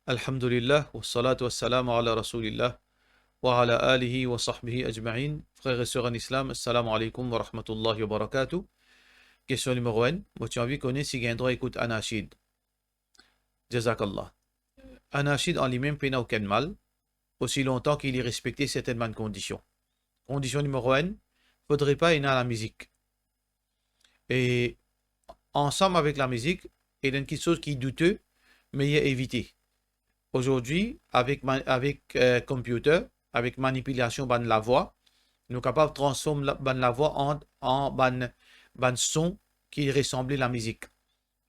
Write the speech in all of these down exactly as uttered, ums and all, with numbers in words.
Alhamdulillah, wassalatu wassalamu ala Rasoulillah, wa ala alihi wa sahbihi ajma'in. Frer e ser an Islam, assalamu alaikum wa rahmatullahi wa barakatuh. Kestion nimero enn, mo ti anvi kone si gagn drwa ekout anashid. Jazakallah. Anashid an limem pena okenn mal, osi lontan ki li respekte sertenn bann kondision. Kondision nimero enn, fodre pa ena lamizik. E ansam avek lamizik, ena enn kiksoz ki doute, meyer evite. Azordi, avek ma-, avek, eh, computer, avek manipilasion bann lavwa, nou kapav transform la-, bann lavwa an, an bann, bann son ki resanble lamizik.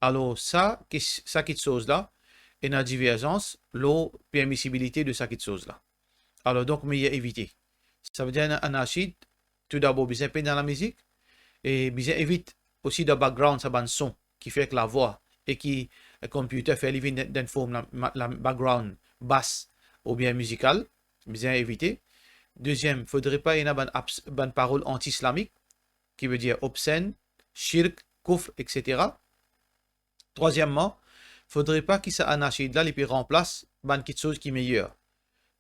Alor, sa ki, sa kiksoz la, ena diverzans lor permisibilite de sa kiksoz la. Alor, donk, meyer evite. Savedir, ena anashid, toudabor, bizin pena lamizik, e bizin evit osi dan background sa bann son ki fer ek lavwa e ki, eh, computer fer li vinn dan, dan form la, ma-, la background bas oubien mizikal, bizin evite. Deziem, fodre pa ena bann abs-, bann parol anti-islamik, ki vedir obsenn, shirk, koufr, et cetera. Trwazieman, fodre pa ki sa anashid la, li pe ranplas bann kiksoz ki meyer.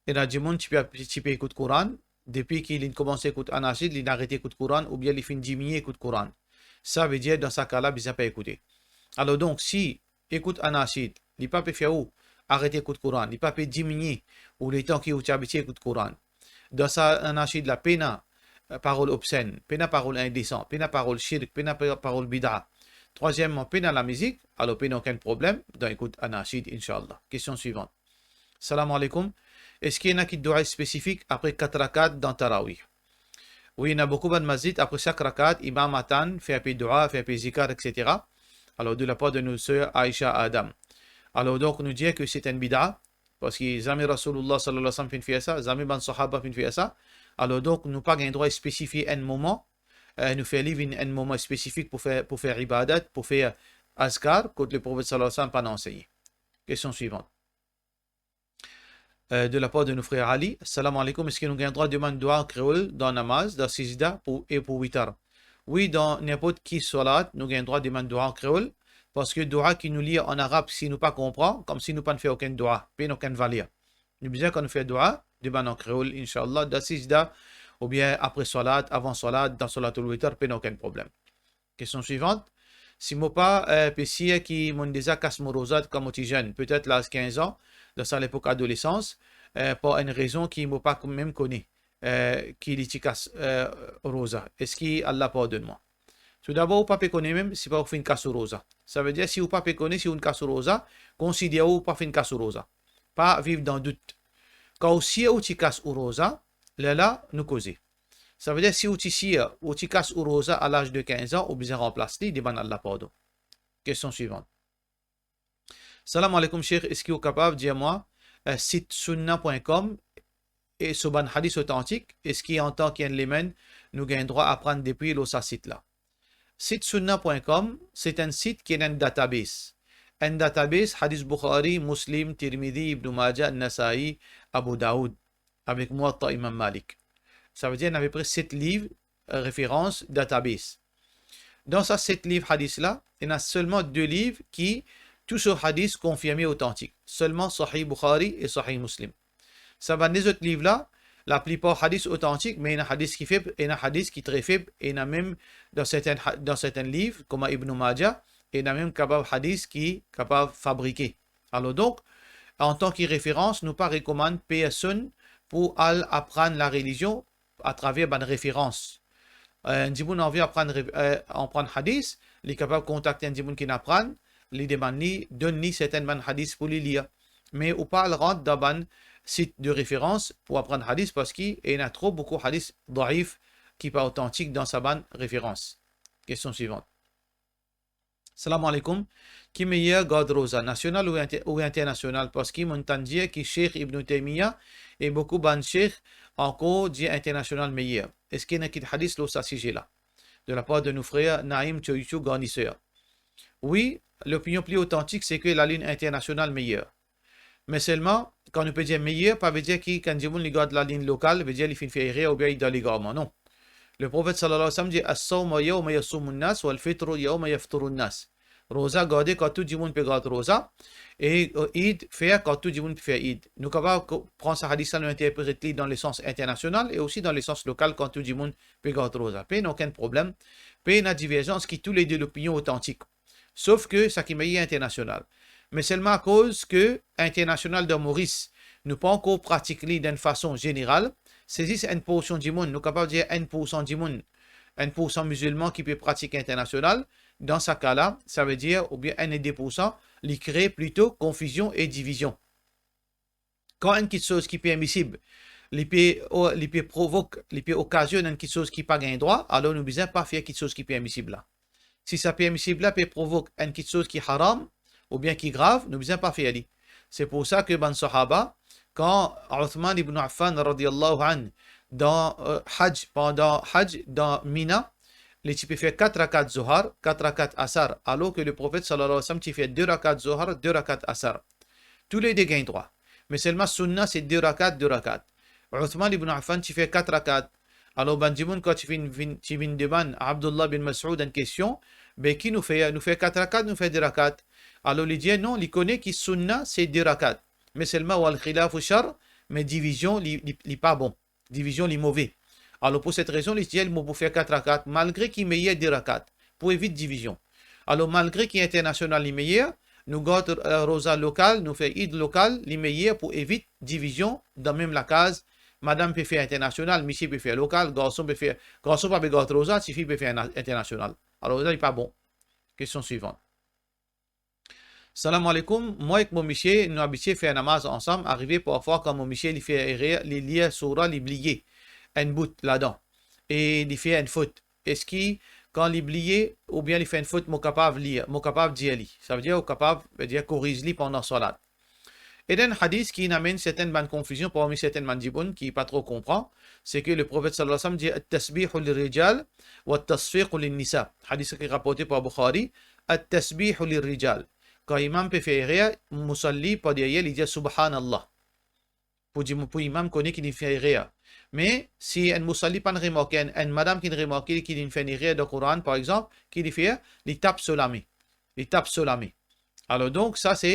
Ena dimoun ti pe, ti pe ekout Koran, depi ki linn koumans ekout anashid, linn aret ekout Koran, oubien li finn diminie ekout Koran. Savedir, dan sa ka la, bizin pa ekoute. Alor donk, si ekout anashid, li pa pe fer ou aret ekout Koran, li pa pe diminie ou letan ki ou ti abitie ekout Koran. Dan sa anashid la, pena, eh, parol obsenn, pena parol indesan, pena parol shirk, pena pa-, parol bida. Trwazieman, pena lamizik, alor pena okenn problem dan ekout anashid, inshallah. Kestion swivan. Salam alaikum. Eski ena ki doua spesifik apre kat rakat dan tarawih? Wi, ena boukou bann masjid, apre sak rakat, imam atann, fer enpe doua, fer enpe zikar, et cetera. Alor, de la par de nou ser Aisha Adam. Alor, donk, nou dir ke se enn bida, parski zame Rasoulullah sallallahu alayhi wa sallam finn fer sa, zame bann sahaba finn fer sa. Alor, donk, nou pa gagn drwa spesifie enn moman, eh, nou fer li vinn enn moman spesifik pou fer, pou fer ibadat, pou fer azkar, kot Leprofet sallallahu alayhi wa sallam pa'nn ansegne. Kestion swivan. Eh, de la par de nou frer Ali. Salam alaikum. Eski nou gagn drwa demann doua an kreol dan namaz, dan sizda pou, e pou witar? Wi, dan ninport ki salat, nou gagn drwa demann doua an kreol, parski doua ki nou lir an arab, si nou pa konpran, koumsi nou pa'nn fer okenn doua, pena okenn valer. Nou bizin, kan nou fer doua, demann an kreol, inshallah, dan sizda, oubien apre salat, avan salat, dan salatul witar, pena okenn problem. Kestion swivan. Si mo pa, eh, pe sir ki mo'nn deza kas mo roza kan mo ti zenn, petet laz kinz an, dan sa lepok adolesans, eh, par enn rezon ki mo pa mem kone, eh, ki li ti kas, eh, roza. Eski Allah pardonn mwa? Toudabor, ou pa pe kone mem, si pa ou finn kas ou roza. Savedir, si ou pa pe kone, si ou'nn kas ou roza, konsider ou pa finn kas ou roza. Pa viv dan dout. Kan ou sir ou ti kas ou roza, lerla nou koze. Savedir, si ou ti sir ou ti kas ou roza a laz de kinz an, ou bizin ranplas li, demann Allah pardon. Kestion swivan. Salam alaikum, Sheikh, eski ou kapav dir mwa, eh, sit sunna point com e so bann hadis otantik, eski antan ki enn layman, nou gagn drwa aprann depi lor sa sit la? Sit sunna point com, se enn sit ki ena enn database. Enn database hadis Bukhari, Muslim, Tirmidhi, Ibn Majah, Nasai, Abu Daoud, avek Muwatta Imam Malik. Savedir, ena apepre set liv, eh, referans, database. Dan sa set liv hadis la, ena selman de liv ki tou so hadis konfirme otantik. Selman Sahih Bukhari e Sahih Muslim. Sa bann lezot liv la, laplipar hadis otantik, me ena hadis ki feb, ena hadis ki tre feb, ena mem dan serten ha-, dan serten liv, kouma Ibn Majah, ena mem kapav hadis ki kapav fabrike. Alor donk, antan ki referans, nou pa rekomann personn pou al aprann larelizion atraver bann referans. Eh, enn dimoun anvi aprann re-, eh, aprann hadis, li kapav kontakte enn dimoun ki inn aprann, li demann li, donn li serten bann hadis pou li lir. Me ou pa al rant dan bann sit de referans pou aprann hadis, parski ena tro boukou hadis daif ki pa otantik dan sa bann referans. Kestion swivan. Salam alaikum. Ki meyer gard roza, nasional ou inter-, ou internasional? Parski mo'nn tann dir ki Sheikh Ibn Taymiyyah e boukou bann sheikh ankor dir internasional meyer. Eski ena kit hadis lor sa size la? De la par de nou frer Naim Tioytio Garnisseur. Wi, lopinion pli otantik, se ke lalinn internasional meyer. Me selman, kan nou pe dir meyer, pa vedir ki kan dimoun li gard lalinn lokal, vedir li finn fer erer oubien li dan legarman, non. Leprofet sallallahu alayhi wa sallam dir, "As-sawmu yawma yasumun nas, wal fitru yawma yafturun nas." Roza, garde kan tou dimoun pe gard roza, e, eh, Eid, fer kan tou dimoun pe fer Eid. Nou kapav ko-, pran sa hadis la, nou interpret li dan lesans internasional e osi dan lesans lokal, kan tou dimoun pe gard roza. Pena okenn problem, pena diverzans ki toulede lopinion otantik. Sof ke sa ki meyer internasional. Me selman akoz ke internasional dan Moris, nou pa ankor pratik li dan enn fason zeneral, se zis enn porsion dimoun, nou kapav dir enn poursan dimoun, enn poursan mizilman ki pe pratik internasional, dan sa ka la, savedir, oubien enn e de poursan, li kree plito konfizion e divizion. Kan enn kitsoz ki permisib, li pe, o-, li pe provok, li pe okazionn enn kitsoz ki pa gagn drwa, alor nou bizin pa fer kitsoz ki permisib la. Si sa permisib la pe provok enn kitsoz ki haram, oubien ki grav, nou bizin pa fer li. Se pou sa ke bann sahaba, kan Uthman ibn Affan radiyallahu anhu, dan, eh, Hajj, pandan Hajj, dan Mina, li ti pe fer kat rakat Zohar, kat rakat Asar, alor ke Leprofet sallallahu alayhi wa sallam ti fer de rakat Zohar, de rakat Asar. Toulede gagn drwa. Me selman sunna se de rakat, de rakat. Uthman ibn Affan ti fer kat rakat. Alor bann dimoun kan ti vinn, vinn, ti vinn demann Abdullah bin Masoud enn kestion, "Be ki nou fer? Nou fer kat rakat, nou fer de rakat?" Alor li dir non, li kone ki sunna se de rakat. Me selman wal khilafu shar, me divizion li, li, li pa bon. Divizion li move. Alor pou set rezon, li dir, mo pou fer kat rakat, malgre ki meyer de rakat, pou evit divizion. Alor malgre ki internasional li meyer, nou gard, eh, roza lokal, nou fer Eid lokal, li meyer pou evit divizion dan mem lakaz. Madam pe fer internasional, misie pe fer lokal, garson pe fer, garson pa pe gard roza, tifi pe fer na-, internasional. Alor la li pa bon. Kestion swivan. Salam aleikoum, mwa ek mo misie, nou abitie fer namaz ansam, arive parfwa kan mo misie li fer erer, li lir soura, li bliye enn bout ladan, e li fer enn fot. Eski kan li bliye oubien li fer enn fot, mo kapav lir, mo kapav dir li? Savedir ou kapav, vedir koriz li pandan salat. Ena enn hadis ki inn amenn sertenn bann konfizion parmi sertenn bann dimoun ki pa tro konpran, se ke Leprofet sallallahu alayhi wa sallam dir, "At-tasbihu lirrijal, wat-tasfiqu linnisa." Hadis ki raporte par Bukhari, "At-tasbihu lirrijal." Kan imam pe fer erer, musalli par deryer, li dir, "Subhanallah." Pou di, pou imam kone ki li fer erer. Me si enn musalli pa'nn remarke, enn, enn madam ki'nn remarke ki li'nn fer enn erer dan Koran, par exanp, ki li fer? Li tap so lame. Li tap so lame. Alor donk, sa se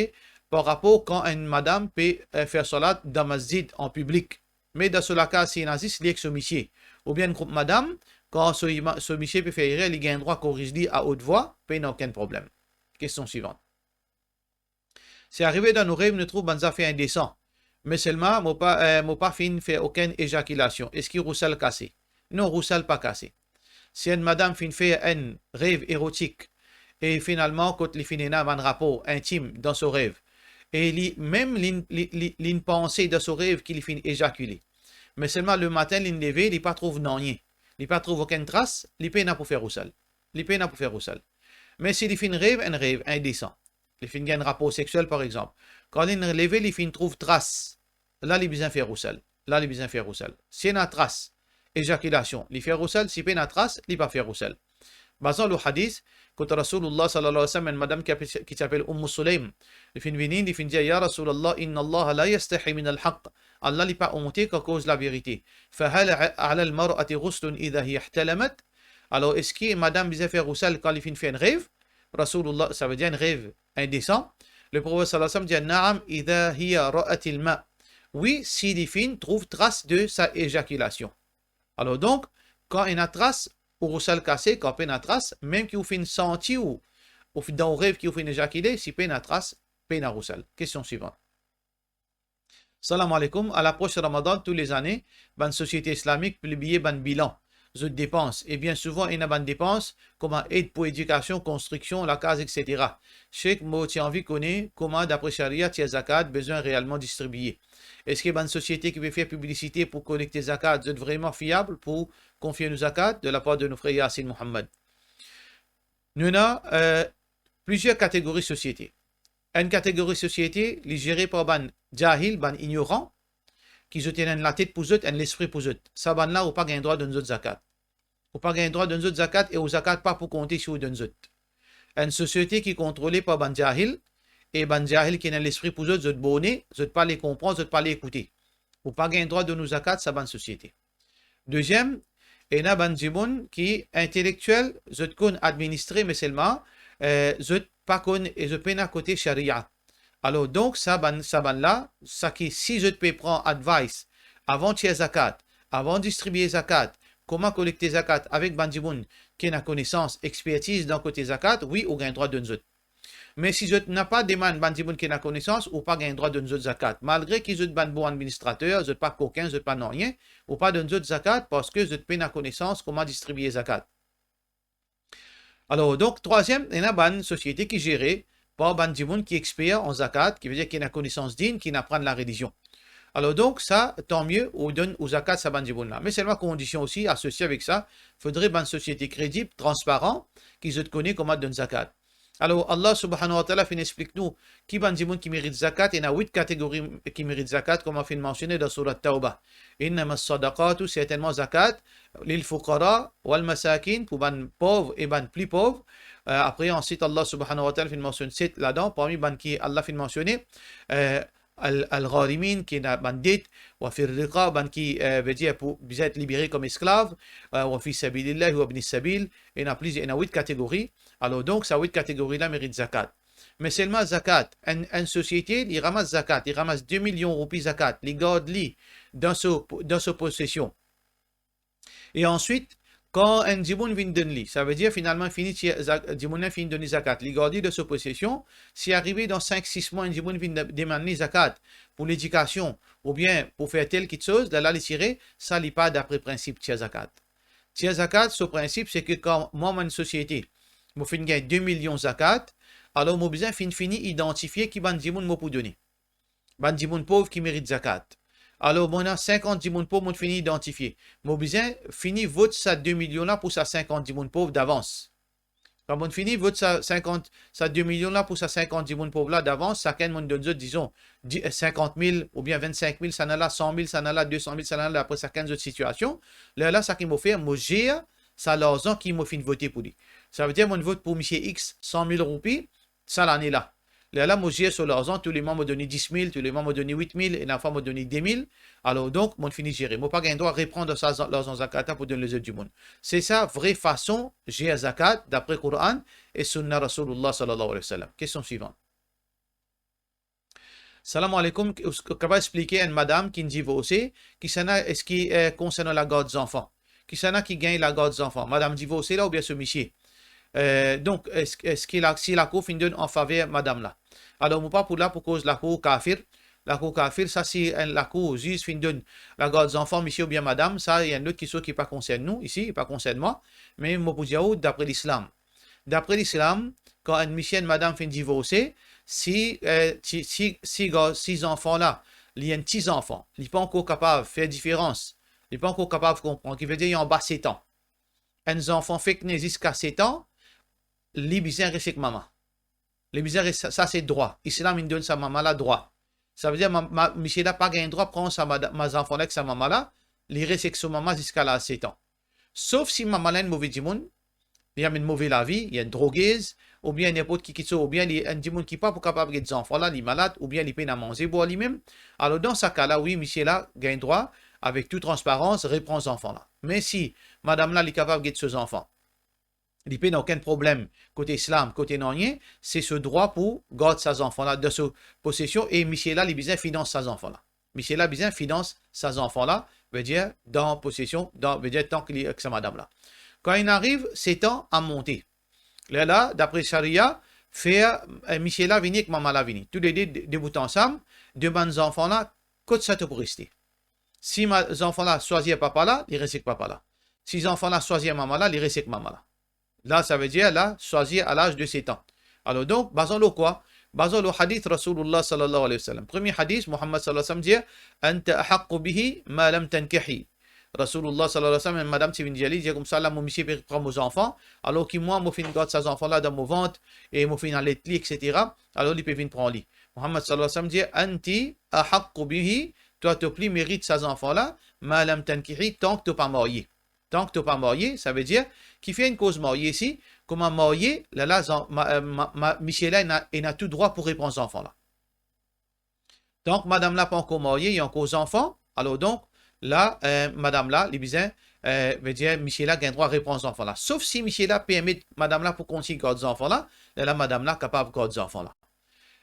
par rapor kan enn madam pe, eh, fer salat dan masjid, an piblik. Me dan so lakaz, si ena zis li ek so misie, oubien enn group madam, kan so ima-, so misie pe fer erer, li gagn drwa koriz li a ot vwa, pena okenn problem. Kestion swivan. Si arive dan nou rev, nou trouv bann zafer indesan. Me selman, mo pa, eh, mo pa finn fer okenn ezakilasion. Eski rousal kase? Non, rousal pa kase. Si enn madam finn fer enn rev erotik, e finalman, kot li finn ena bann rapor intim dan so rev, e li, mem li, li, li, li'nn panse dan so rev ki li finn ezakile. Me selman lematin, li'nn leve, li pa trouv nanye. Li pa trouv okenn tras, li pena pou fer rousal. Li pena pou fer rousal. Me si li finn rev enn rev indesan, li finn gagn rapor sexiel, par exanp. Kan li'nn leve, li finn trouv tras, la li bizin fer rousal. La li bizin fer rousal. Si ena tras ezakilasion, li fer rousal. Si pena tras, li pa fer rousal. Bazan lor hadis, kot Rasoulullah sallallahu alayhi wa sallam, enn madam ki ape-, ki ti apel Umm Sulaym, li finn vini, li finn dir, "Ya Rasoulullah, inna Allaha la yastahi minal haq." Allah li pa onte kan koz laverite. "Fahal a-, alal mar'ati ghuslun idha hiya ihtalamat?" Alor, eski madam bizin fer rousal kan li finn fer enn rev? Rasoulullah, savedir enn rev indesan. Leprofet sallallahu alayhi wa sallam dir, "Naam, idha hiya ra'atil ma." Wi, si li finn trouv tras de sa ezakilasion. Alor donk, kan ena tras, ou rousal kase, kan pena tras, mem ki ou finn santi ou, ou fi-, dan ou rev ki ou finn ezakile, si pena tras, pena rousal. Kestion swivan. Salam aleikoum. A lapros Ramadan, tou lezane, bann sosiete islamik pibliye bann bilan zot depans, e bien souvan ena bann depans kouma ed pou edikasion, konstriksion lakaz, et cetera. Sheikh, mo ti anvi kone kouma, dapre sharia, tir zakat bizin realman distribiye. Eski bann sosiete ki pe fer piblisite pou kolekte zakat, zot vreman fiab pou konfie nou zakat, de lapar de nou frer Yasin Mohammad? Nou ena, eh, plizier kategori sosiete. Enn kategori sosiete, li zere par bann jahil, bann ignoran, ki zot ena enn latet pou zot, enn lespri pou zot. Sa bann la, ou pa gagn drwa donn zot zakat. Ou pa gagn drwa donn zot zakat e ou zakat pa pou konte si ou donn zot. Enn sosiete ki kontrole par bann jahil, e bann jahil ki ena lespri pou zot, zot borne, zot pa le konpran, zot pa le ekoute. Ou pa gagn drwa donn ou zakat sa bann sosiete. Deziem, ena bann dimoun ki intelektiel, zot konn administre, me selman, eh, zot pa konn e zot pena kote sharia. Alor, donk, sa bann, sa bann la, sa ki si zot pe pran advice avan tir zakat, avan distribie zakat, kouma kolekte zakat avek bann dimoun ki ena konesans, expertise dan kote zakat, wi, ou gagn drwa donn zot. Me si zot napa demann bann dimoun ki ena konesans, ou pa gagn drwa donn zot zakat. Malgre ki zot bann bon administrater, zot pa kokin, zot pa nanye, ou pa donn zot zakat parski zot pena konesans kouma distribie zakat. Alor, donk, trwaziem, ena bann sosiete ki zere par bann dimoun ki exper an zakat, ki vedir ki ena konesans din, ki inn aprann larelizion. Alor, donk, sa, tanmie, ou donn ou zakat sa bann dimoun la. Me selman kondision osi asosie avek sa, fodre bann sosiete kredib, transparan, ki zot kone kouma donn zakat. Alor, Allah subhanahu wa ta'ala finn explik nou ki bann dimoun ki merit zakat, ena wit kategori ki merit zakat, kouma finn mansione dan Surat Tawbah. Innama sadaqatu, sertennman zakat, lil fuqara wal masakin, pou bann pov e bann pli pov. Euh, apre, answit, Allah subhanahu wa ta'ala finn mansionn set ladan, parmi bann ki Allah finn mansione, euh, al, al gharimin, ki ena bann det, wa fir riqab, bann ki, euh, vedir pou bizin et libere kom esklav, euh, wa fi sabilillah, wa ibnis sabil, ena plizier, ena wit kategori. Alor, donk, sa wit kategori la merit zakat. Me selman zakat, enn, enn sosiete, li ramas zakat, li ramas de milion roupi zakat, li gard li dan so, dan so posesion. E answit, kan enn dimoun vinn donn li, savedir finalman fini ti, za-, dimoun la fini donn li zakat, li gard li dan so posesion, si arive dan sink, sis mwa enn dimoun vinn de-, demann li zakat pou ledikasion oubien pou fer tel kitsoz, lerla li tire, sa li pa dapre prinsip tir zakat. Tir zakat, so prinsip, se ki kan mwa, mo enn sosiete, mo finn gagn de milion zakat, alor mo bizin finn fini idantifie ki bann dimoun mo pou done. Bann dimoun pov ki merit zakat. Alor, mo ena sinkant dimoun pov mo finn idantifie. Mo bizin fini vot sa de milion la pou sa sinkant dimoun pov davans. Kan mo fini vot sa sinkant, sa de milion la pou sa sinkant dimoun pov la davans, sakenn mo donn zot, dizon, di-, eh, sinkant mil oubien vennsink mil, sannla san mil, sannla de san mil, sannla dapre sakenn zot sitiasion. Lerla, sa ki mo fer, mo zer sa larzan ki mo finn vote pou li. Savedir, mo vot pou misie X san mil roupi, sa lane la. Lerla, mo zer so larzan, toule mwa mo donn li dis mil, toule mwa mo donn li wit mil, ena fwa mo donn li de mil. Alor, donk, mo fini zere. Mo pa gagn drwa repran dan sa za-, larzan zakat la pou donn lezot dimoun. Se sa vre fason zer zakat, dapre Koran e Sunna Rasoulillah sallallahu alayhi wa sallam. Kestion swivan. Salam aleykoum, ou kapav explike enn madam ki divorse, kisannla, eski, eh, konsernan lagard zanfan? Kisannla ki gagn lagard zanfan, madam divorse la oubien so misie? Eh, donk, es-, eski la, si lakour finn donn an faver madam la? Alor, mo pa pou la pou koz lakour kafir. Lakour kafir, sa si enn lakour, ziz finn donn lagard zanfan, misie oubien madam, sa, enn lot kistion ki pa konsern nou isi, pa konsern mwa, me mo pou dir ou, dapre Lislam. Dapre Lislam, kan enn misie, enn madam finn divorse, si, eh, si, si, si gar-, si zanfan la, li enn ti zanfan, li pa ankor kapav fer diferans, li pa ankor kapav konpran, ki vedir li anba set an. Enn zanfan fek ne ziska set an, li bizin res ek mama. Li bizin res, sa, sa se drwa. Islam inn donn sa mama la drwa. Savedir ma, ma, misie la pa gagn drwa pran sa mada-, ma zanfan la ek sa mama la, li res ek so mama ziska laz set an. Sof si mama la enn move dimoun, li amenn move lavi, li enn drogez, oubien ninport ki kitsoz, oubien li enn dimoun ki pa pou kapav get zanfan la, li malad, oubien li pena manze bwar limem. Alor, dan sa ka la, wi, misie la gagn drwa, avek tou transparans, repran zanfan la. Me si madam la, li kapav get so zanfan, li pena okenn problem kote Islam, kote nanye, se so drwa pou gard sa zanfan la dan so posesion, e misie la, li bizin finans sa zanfan la. Misie la bizin finans sa zanfan la, vedir dan posesion, dan, vedir tan ki li ek sa madam la. Kan inn ariv set an a monte, lerla, dapre sharia, fer, eh, misie la vini ek mama la vini. Toulede de-, debout ansam, demann zanfan la, kot sa to pou reste. Si ma-, zanfan la swazir papa la, li res ek papa la. Si zanfan la swazir mama la, li res ek mama la. La, savedir, la, swazir a laz de set an. Alor donk, bazan lor kwa? Bazan lor hadith Rasoulillah sallallahu alayhi wa sallam. Premie hadith, Muhammad sallallahu alayhi wa sallam dir, "Anta ahaqqu bihi ma lam tankihi." Rasoulillah sallallahu alayhi wa sallam, enn madam ti vinn dir li, dir koumsa, la, mo misie pe pran mo zanfan, alor ki mwa, mo finn gard sa zanfan la dan mo vant, e mo finn alet li, et cetera. Alor, li pe vinn pran li. Muhammad sallallahu alayhi wa sallam dir, "Anti ahaqqu bihi", twa, to pli merit sa zanfan la, "ma lam tankihi", tank to pa marye. Tank to pa marye, savedir, kifer inn koz marye isi, kouma marye, lerla, zan-, ma, ma, ma, misie la ena, ena tou drwa pou repran zanfan la. Tank madam la pa ankor marye, li ankor zanfan, alor donk, la, eh, madam la, li bizin, eh, vedir misie la gagn drwa repran zanfan la. Sof si misie la permet madam la pou kontign gard zanfan la, lerla madam la kapav gard zanfan la.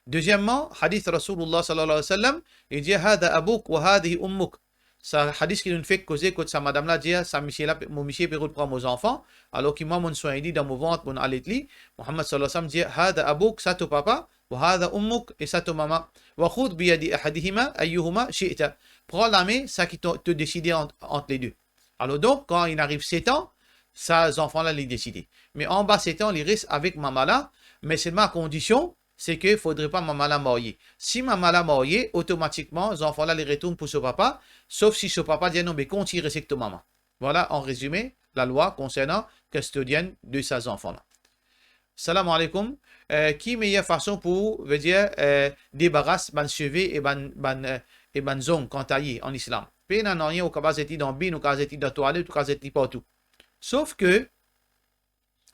Dezieman, hadis Rasoulillah sallallahu alayhi wa sallam, li dir, "Hadha abuk wa hadhihi ummuk." Sa hadis ki nou fek koze kot sa madam la dir, sa misie la, mo misie pe rod pran mo zanfan, alor ki mwa monn swegn li dan mo vant, monn alet li. Muhammad sallallahu alayhi wa sallam dir, "Hadha abuk, sa to papa, wa hadha ummuk, e sa to mama. Wa khudh bi yadi ahadihima ayyuhuma shi'ta." Pran lame sa ki to, to deside ant, ant le de. Alor donk, kan li ariv set an, sa zanfan la, li deside. Me anba set an, li res avek mama la, me selman a kondision, se ke fodre pa mama la marye. Si mama la marye, otomatikman, zanfan la, li retourn pou so papa, sof si so papa dir, "Non, be kontign res ek to mama." Vwala, an rezime, lalwa konsernan kastodienn de sa zanfan la. Salam aleykoum. Eh, ki meyer fason pou, vedir, eh, debaras bann seve e bann, bann, eh, e bann zong kan taye an islam? Pena nanye, ou kapav zet li dan bin, ou kapav zet li dan twalet, ou kav zet li partou. Sof ke,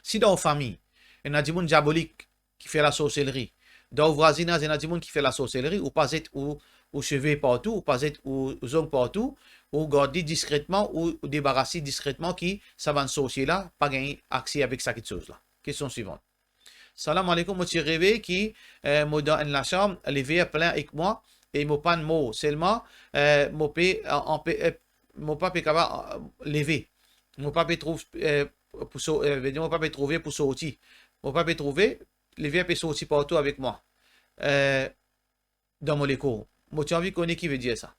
si dan ou fami, ena dimoun diabolik ki fer lasorselri, dan ou vwazinaz, ena dimoun ki fer lasorselri, ou pa zet ou, ou seve partou, ou pa zet ou, ou zong partou, ou gard li diskretman, ou, ou debaras li diskretman ki sa bann sorsie la pa gagn akse avek sa kiksoz la. Kestion swivan. Salam aleykoum, mo ti reve ki, eh, mo dan enn lasam, lever plin ek mwa, e mo pann mor, selman, eh, mo pe, eh, anpe, eh, mo pa pe kapav, eh, leve. Mo pa pe trouv, eh, pou so-, eh, vedir mo pa pe trouve pou sorti. Mo pa pe trouve, lever pe sorti partou avek mwa. Eh, dan mo lekor. Mo ti anvi kone ki vedir sa.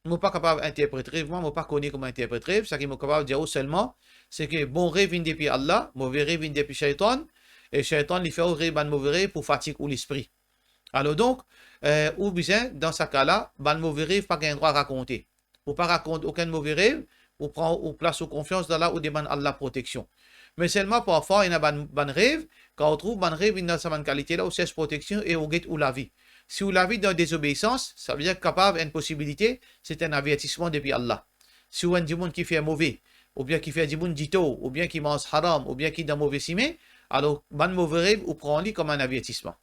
Mo pa kapav interpret rev mwa, mo pa kone kouma interpret rev, saki mo kapav dir ou selman, se ke bon rev vinn depi Allah, move rev vinn depi sheytan, e sheytan li fer ou rev bann move rev pou fatig ou lespri. Alor donk, eh, ou bizin, dan sa ka la, bann move rev pa gagn drwa rakonte. Ou pa rakont okenn move rev, ou pran, ou plas ou konfians dan la, ou demann Allah proteksion. Me selman parfwa, ena bann, bann rev, kan ou trouv bann rev, ena sa bann kalite la, ou sers proteksion e ou get ou lavi. Si ou lavi dan dezobeisans, savedir kapav enn posibilite, se enn avertisman depi Allah. Si ou enn dimoun ki fer move, oubien ki fer dimoun ditor, oubien ki manz haram, oubien ki dan move simin, alor bann move rev, ou pran li kouma enn avertisman.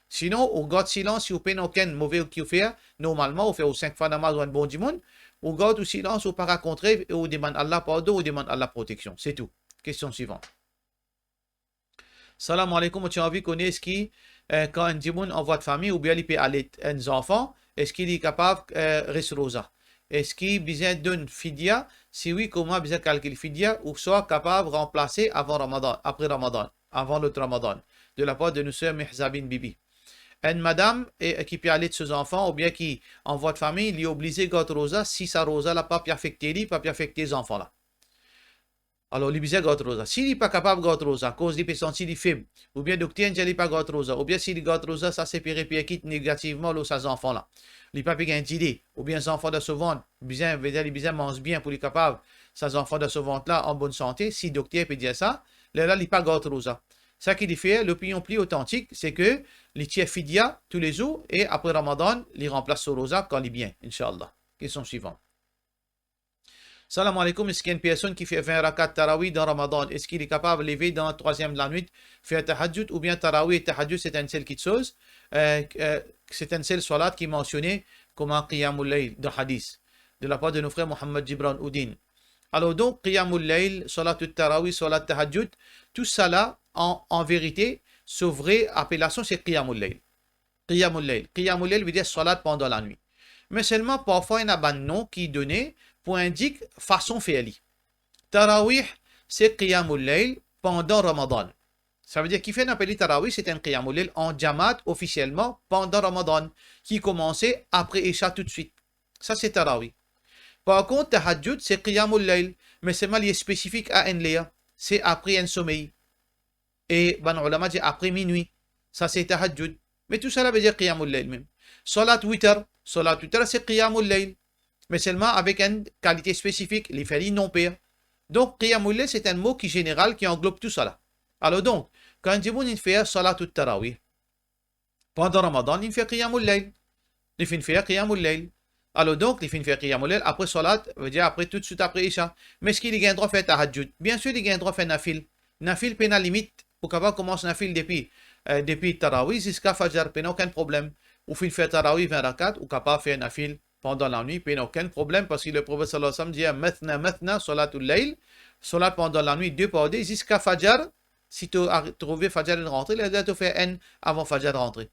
Sinon, ou gard silans, si ou pena okenn move ki ou fer, normalman, ou fer ou sink fwa namaz, ou enn bon dimoun, ou gard ou silans, ou pa rakont rev e ou demann Allah pardon, ou demann Allah proteksion. Se tou. Kestion swivan. Salam aleykoum, mo ti anvi kone eski, eh, kan enn dimoun an vwa de fami oubien li pe alet enn zanfan, eski li kapav, eh, res roza? Eski bizin donn fidya? Si wi, kouma bizin kalkil fidya? Ouswa kapav ranplase avan Ramadan, apre Ramadan, avan lot Ramadan, de lapar de nou ser Mehzabin Bibi. Enn madam, e, ki pe alet so zanfan oubien ki an vwa de fami, li oblize gard roza si sa roza la pa pe afekte li, pa pe afekte zanfan la. Alor, li bizin gard roza. Si li pa kapav gard roza, akoz li pe santi li feb, oubien dokter inn dir li pa gard roza, oubien si li gard roza, sa se pe reperkit negativman lor sa zanfan la. Li pa pe gagn dile, oubien zanfan dan so vant, bizin, vedir li bizin manz bien pou li kapav, sa zanfan dan so vant la an bonn sante, si dokter pe dir sa, lerla li pa gard roza. Sa ki li fer, lopinion pli otantik, se ke li tir fidya toulezour e apre Ramadan, li ranplas so roza kan li bien, inshallah. Kestion swivan. Salam aleykoum, eski enn personn ki fer vin rakat tarawih dan Ramadan, eski li kapav leve dan trwaziem lanwit, fer tahajjud oubien tarawih e tahajjud se enn sel kiksoz? Eh, eh, se enn sel swalat ki mansione kouma qiyamul layl dan hadis, de lapar de nou frer Mohammad Gibran Oudin. Alor donk, qiyamul layl, swalatul tarawih, swalat tahajjud, tou sala, an, an verite, so vre apelasion se qiyamul layl. Qiyamul layl. Qiyamul layl vedir swalat pandan lanwit. Me selman, parfwa, ena bann non ki done pou indik fason fer li. Tarawih, se qiyamul layl pandan Ramadan. Savedir, kifer nou apel li tarawih, se enn qiyamul layl an jamaat ofisielman pandan Ramadan, ki koumanse apre Isha toutswit. Sa se tarawih. Par kont, tahajjud, se qiyamul layl, me selman li spesifik a enn ler, se apre enn somey. E bann ulama dir apre minwi, sa se tahajjud. Me tou sala vedir qiyamul layl mem. Swalat witr, swalat witr se qiyamul layl. Me selman avek enn kalite spesifik, li fer li non per. Donk, qiyamul layl se enn mo ki zeneral, ki anglob tou sala. Alor donk, kan enn dimoun inn fer swalatul tarawih, pandan Ramadan, li fer qiyamul layl. Li finn fer qiyamul layl. Alor donk, li finn fer qiyamul layl apre swalat, vedir apre, toutswit apre Isha. Me eski li gagn drwa fer tahajjud? Biensir, li gagn drwa fer nafil. Nafil pena limit. Ou kapav koumans nafil depi, eh, depi tarawih ziska fajar, pena okenn problem. Ou finn fer tarawih vin rakat, ou kapav fer nafil pandan lanwit, pena okenn problem, parski le Profet sallallahu alayhi wa sallam dir, "Mathna, mathna, salatul layl", salat pandan lanwit, de par de, ziska fajar. Si to ar-, trouve fajar inn rantre, lerla to fer enn avan fajar rantre.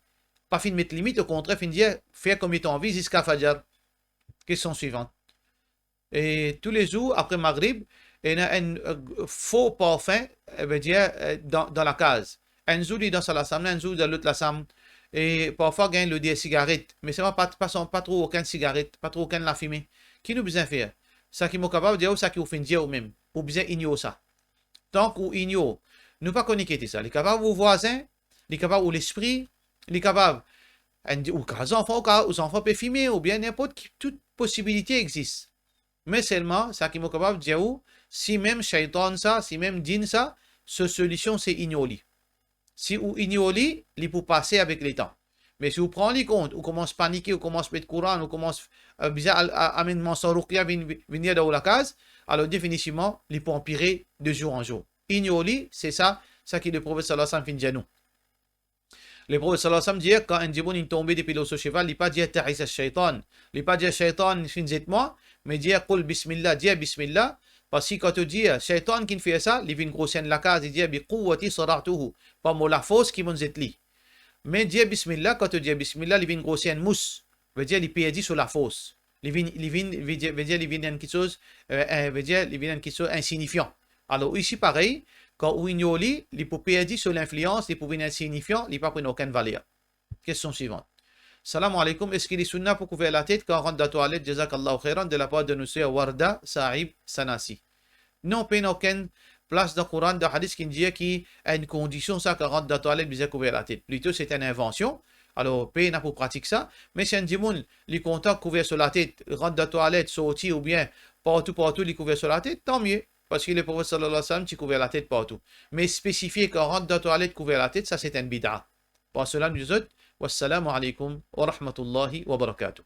Pa finn met limit, okontrer, finn dir, fer kouma to anvi ziska fajar. Kestion swivan. E toulezour, apre Magrib, ena enn, eh, for parfin, eh, vedir, eh, dan, dan lakaz. Enn zour li dan sa lasam la, enn zour dan lot lasam. E parfwa gagn loder sigaret. Me selman pa, pa san, pa tro okenn sigaret, pa tro okenn lafime. Ki nou bizin fer? Sa ki mo kapav dir ou, sa ki ou finn dir ou mem. Ou bizin ignor sa. Tank ou ignor, nou pa kone ki ete sa. Li kapav ou vwazin, li kapav ou lespri, li kapav enn, ou ka zanfan, ou ka, ou zanfan pe fime, oubien ninport ki, tout posibilite exis. Me selman, sa ki mo kapav dir ou, si mem shaytan sa, si mem djinn sa, so solision se ignor li. Si ou ignor li, li pou pase avek letan. Me si ou pran li kont, ou koumans panike, ou koumans met Koran, ou koumans, eh, bizin al, a-, amenn mansan rukya vinn, vinn, vinn dan ou lakaz, alor definitivman, li pou anpire de zour an zour. Ignor li, se sa, sa ki le Profet sallallahu alayhi wa sallam finn dir nou. Le Profet sallallahu alayhi wa sallam dir, kan enn dimoun inn tonbe depi lor so seval, li pa dir, "Ta'isa shaytan." Li pa dir, "Shaytan finn zet mwa," me dir, "Qul bismillah," dir bismillah, parski kan to dir, "Shaytan ki finn fer sa," li vinn grosir enn lakaz, li dir, "Bi quwwati sara'tuhu," par mo lafors ki monn zet li. Me dir bismillah, kan to dir bismillah, li vinn grosir enn mous, vedir li perdi so lafors. Li vinn, li vinn, vedir, vedir li vinn enn kiksoz, eh, eh, vedir li vinn enn kiksoz insignifian. Alor, isi parey, kan ou ignor li, li pou perdi so linflians, li pou vinn insignifian, li pa pou ena okenn valer. Kestion swivan. Salam aleykoum, eski li sunna pou kouver latet kan rant dan twalet? Jazakallahu khairan, de lapar de nou ser Warda Saib Sanasi. Non, pena okenn plas dan Koran, dan hadis ki dir ki enn kondision sa kan rant dan twalet bizin kouver latet. Plito se enn invansion. Alor, pena pou pratik sa. Me si enn dimoun, li kontan kouver so latet, rant dan twalet, sorti oubien partou, partou li kouver so latet, tanmie. Parski le Profet sallallahu alayhi wa sallam ti kouver latet partou. Me spesifie kan rant dan twalet kouver latet, sa se enn bida. Par sela, nou dir zot, wassalamu aleykoum wa rahmatullahi wa barakatuh.